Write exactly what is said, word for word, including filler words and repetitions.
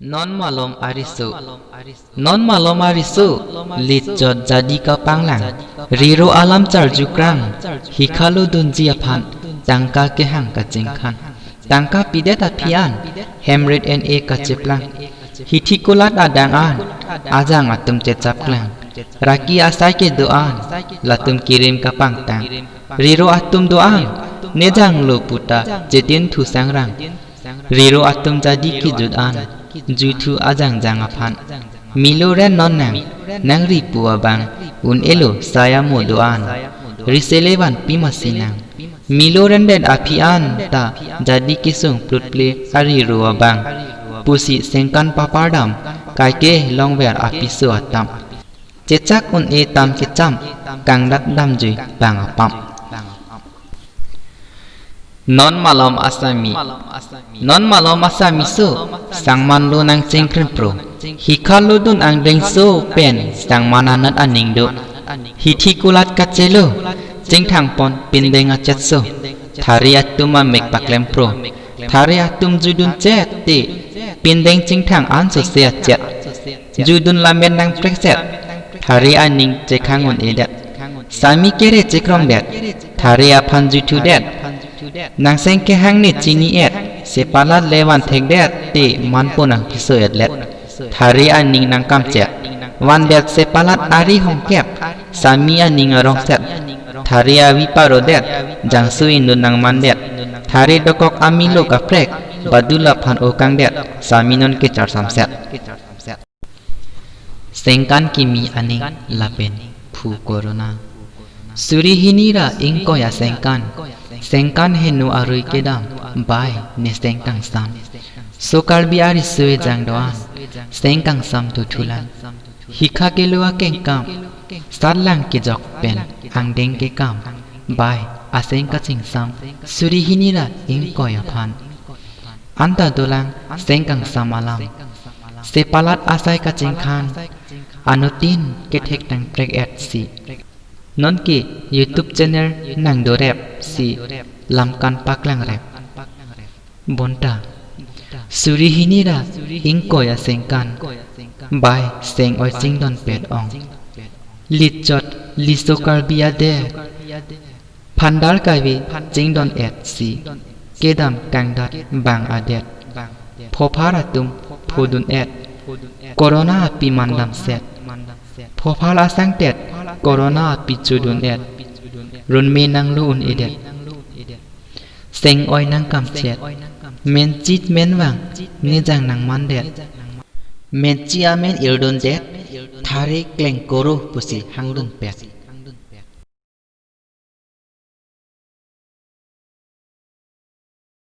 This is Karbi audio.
Non malom ariso. Non malom ariso, lit jot jadi kapanglang. Riro alam charjukrang, hikha lodunji aphan, tangka kehang kachingkhan. Tangka pidet aphi an, hem rit en-e kacheplang. Hithi kulat adang an, ajang atum chechapklang. Raki asai kedo an, latum kirim kapangtang. Riro atum do an, nejanglo puta, chetin thu sangrang. Riro atum jadi kejut an, juthu ajangjang aphan. Milo ren non nang, nangri pu abang, un-elo sai amo do an. Risele vanpi masi nang. Milo rendet aphi an ta, jadi kesung plutple ariro abang. Pusi sengkan papardam, kaike longver apiso atam. Chechak un-e tam kecham, kangdat damjui bang apam. Non malom asami. Non malom asami so, sangman lo nangchingkrim pro. Hikha lodun angdengso pen, sangman anat aning do. Hithi kulat kachelo, chingthangpon pindeng achetso. Thari atum amek paklem pro. Thari atum judun chet te, pindeng chingthang anso se achet. Judun lamen nangprekset. Thari aning chekhang un-edet. Sami kere chekrongdet. Thari aphan juthudet. Nangseng kehang ne chini-et. Sepalat le vanthekdet te manpo nangpiso-etlet. Thari aning nangkamchet. Vandet sepalat ari hongkep. Sami aning arongset. Thari avi parodet. Jangsu indun nangmandet. Thari dokok amilo kaprek. Badul aphan okangdet. Sami non kecharsamset. Sengkan kimi aning lapen phu corona. Suri hini ra ingkoi asengkan. Sengkan heno arui kedam bai ne sengkangsam. So Karbi ariso ejang do an. Sengkangsam do thulang. Hikha kelo akengkam. Satlang kejok pen angdeng kekam. Bai aseng kachingsam. Suri hini ra ingkoi aphan. Anta dolang sengkangsam alam. Sepalat asai kachingkhan. Anuttin kethek tangprek-et si. Nonke YouTube channel nangdorep si lamkan paklangrep. Bonta. Suri hini ra ingkoi asengkan. Bai seng-oi chingdonpet ong. Lit jot liso Karbi adet. Phandar kave chingdon-et si, kedam kangdat bang adet. Phophar atum phodun-et, corona api mandamset. Phophar asangtet, corona api chodun-et. Runme nanglo un-edet. Seng-oi nangkamchet. Menchit menvang, nejang nangmandet. Menchi amen irdundet, thari klengkoro pusi hangdunpet.